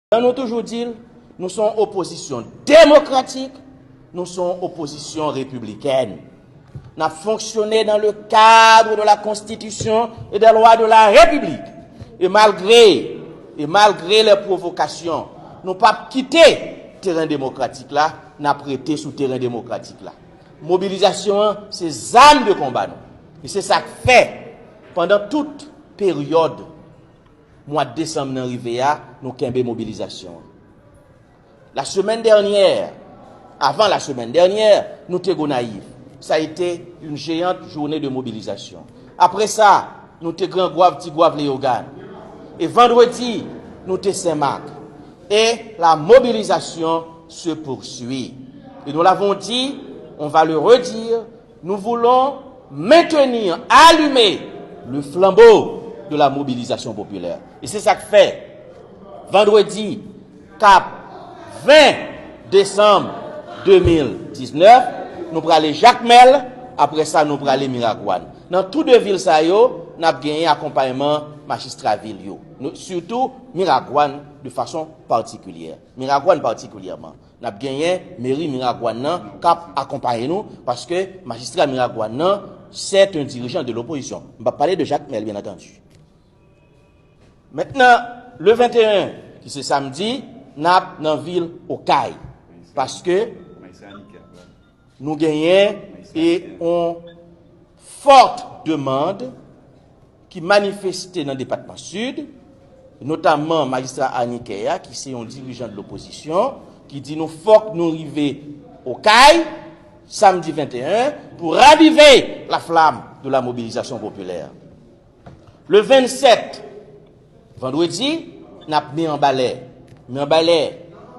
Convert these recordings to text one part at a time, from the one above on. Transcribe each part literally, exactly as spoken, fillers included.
Jan nou toujou di l, nou se yon opozisyon demokratik, nou se yon opozisyon repiblikèn. N ap fonksyone dans le cadre de la Constitution et des lois de la République. E malgre, e malgre les provocations, nou p ap kite teren demokratik la, n ap rete sou teren demokratik la. Mobilizasyon an, se zam de konba nou. E se sa k fè, pandan tout peryòd mwa desanm nan rive a, nou kenbe mobilizasyon an. La semaine dernière, avant la semaine dernière, nou te Gonayiv. Ça a été une géante journée de mobilisation. Après ça, nou te Gran Gwav, Ti Gwav, Leyogàn. E vandredi, nou te Senmak. Et la mobilisation se poursuit. Et nous l'avons dit, on va le redire, nous voulons maintenir allumé le flambeau de la mobilisation populaire. E se sa k fè, vandredi k ap ven desanm de mil diznèf, nou prale Jakmèl, apre sa nou prale Miragwàn. Nan tou de vil sa yo, n ap genyen akonpayman majistra vil yo. Nou, sitou Miragwàn de fason patikilyè. Miragwàn patikilyèman. N ap genyen meri Miragwàn nan k ap akonpaye nou, paske majistra Miragwàn nan, c'est un dirigeant de l'opposition. M p ap pale de Jakmèl, bien entendu. Mentnan, le venteyen, ki se samdi, n ap nan vil Okay. Paske nou genyen e yon fòt demann ki manifeste nan depatman Sid, notamman majistra Aniquet a, ki se yon dirijan de lopozisyon, ki di nou fòk nou rive Okay samdi venteyen pou ravive la flamme de la mobilisation populaire. Le vennsèt, vandredi, n ap Miranbalè. Miranbalè,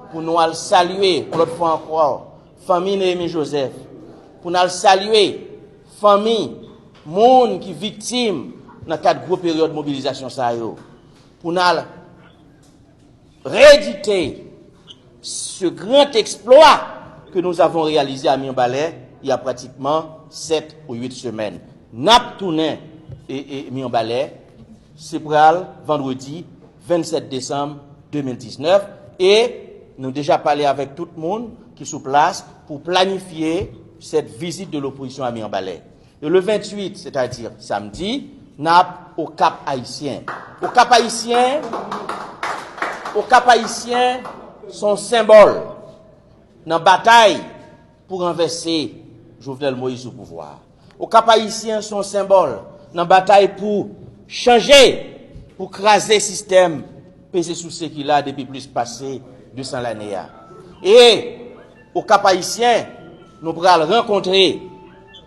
pou nou al salye, yon lòt fwa ankò, fanmi Néhémie Joseph, pou n al salye fanmi moun ki viktim nan kad gwo peryòd mobilizasyon sa yo, pou n al redite ce grand exploit que nous avons réalisé à Mirebalais il y a pratiquement sept ou huit semaines. N ap tounen e, e Mirebalais, se pral vandredi vennsèt desanm de mil diznèf, e nou deja pale avèk tout moun ki sou plas pou planifye cette visite de l'opposition à Mirebalais. E le ventuit, sètadi samdi, n ap Okap Ayisyen. Okap Ayisyen, Okap Ayisyen se yon senbòl nan batay pou ranvèse Jovenel Moïse sou pouvwa. Okap Ayisyen se yon senbòl nan batay pou chanje, pou kraze sistèm peze souse ki la depi plis pase de san lane a. E Okap Ayisyen, nou pral rankontre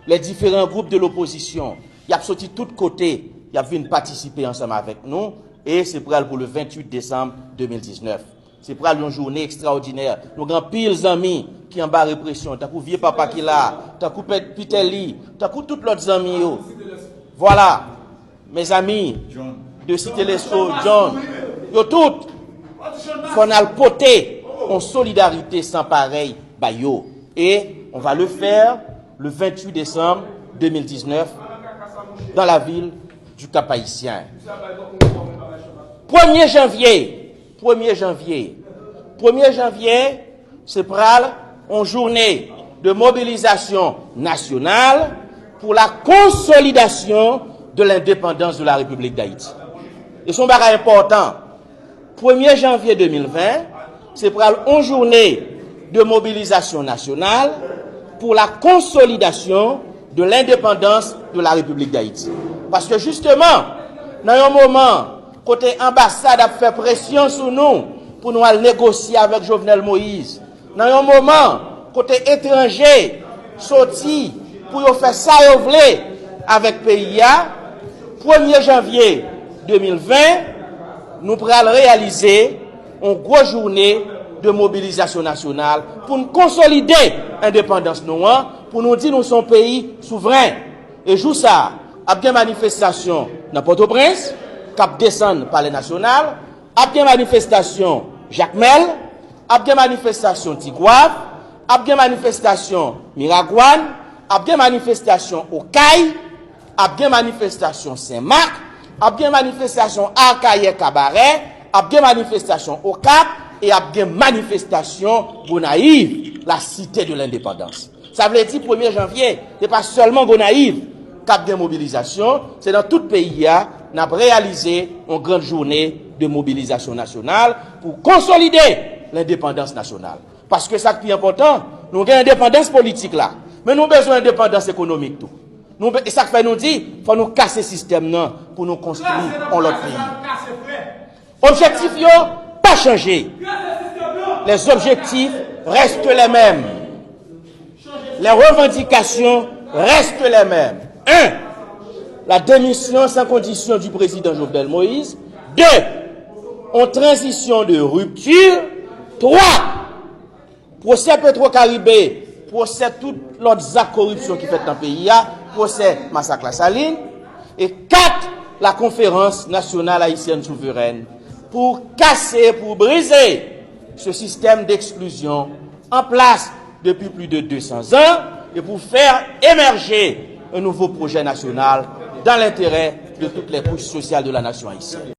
les différents groupes de l'opposition. Y ap soti tout kote, y ap vin patisipe ansanm avèk nou, e se pral pou le ventuit desanm de mil diznèf. Se pral yon jounen ekstraòdinè. Nou gen anpil zanmi ki anba represyon, tankou vye papa ki la, tankou Pè-, Pitelly, tankou tout lòt zanmi yo. Vwala. Mezanmi, de Site Leso, John, yo tout, fò n al pote yon solidarite san parèy ba yo. E on va le faire le vingt-huit décembre deux mille dix-neuf dans la ville du Cap-Haïtien. Premye janvye, premye janvye, premye janvye, se pral yon jounen de mobilizasyon nasyonal pour la consolidation de l'indépendance de la République d'Haïti. E se yon bagay enpòtan. Premye janvye de mil ven, se pral yon jounen de mobilizasyon nasyonal pour la consolidation de l'indépendance de la République d'Haïti. Paske jisteman, nan yon moman kote anbasad ap fè presyon sou nou pou nou al negosye avèk Jovenel Moïse, nan yon moman kote etranje soti pou yo fè sa yo vle avèk peyi a, premye janvye de mil ven, nou pral reyalize yon gwo jounen de mobilizasyon nasyonal pou n konsolide endepandans nou an, pou nou di nou se yon peyi souvren. E jou sa a, ap gen manifestasyon nan Pòtoprens, k ap desann Palè Nasyonal, ap gen manifestasyon Jakmèl, ap gen manifestasyon Tigwav, ap gen manifestasyon Miragwàn, ap gen manifestasyon Okay, ap gen manifestasyon Senmak, ap gen manifestasyon Akayè Kabarè, ap gen manifestasyon Okap, e ap gen manifestasyon Gonayiv, la cité de l'indépendance. Sa vle di premye janvye, se pa sèlman Gonayiv k ap gen mobilizasyon, se nan tout peyi a n ap reyalize yon gran jounen de mobilizasyon nasyonal pou konsolide lendepandans nasyonal. Paske sa k pi enpòtan, nou gen endepandans politik la, men nou bezwen endepandans ekonomik tou. Nou, e sa k fè nou di, fò nou kase sistèm nan pou nou konstwi yon lòt peyi. Objektif yo pa chanje. Les objectifs restent les mêmes. Les revendications restent les mêmes. Un, la démission sans condition du président Jovenel Moïse. Deux, une transition de rupture. Trois, pwosè Petro Caribe, pwosè tout lòt zak koripsyon ki fèt nan peyi a, pwosè masak Lasalin. E kat, la conférence nationale haïtienne souveraine pou kase, pou brize ce système d'exclusion en place depuis plus de deux cents ans et pour faire émerger un nouveau projet national dans l'intérêt de toutes les couches sociales de la nation haïtienne.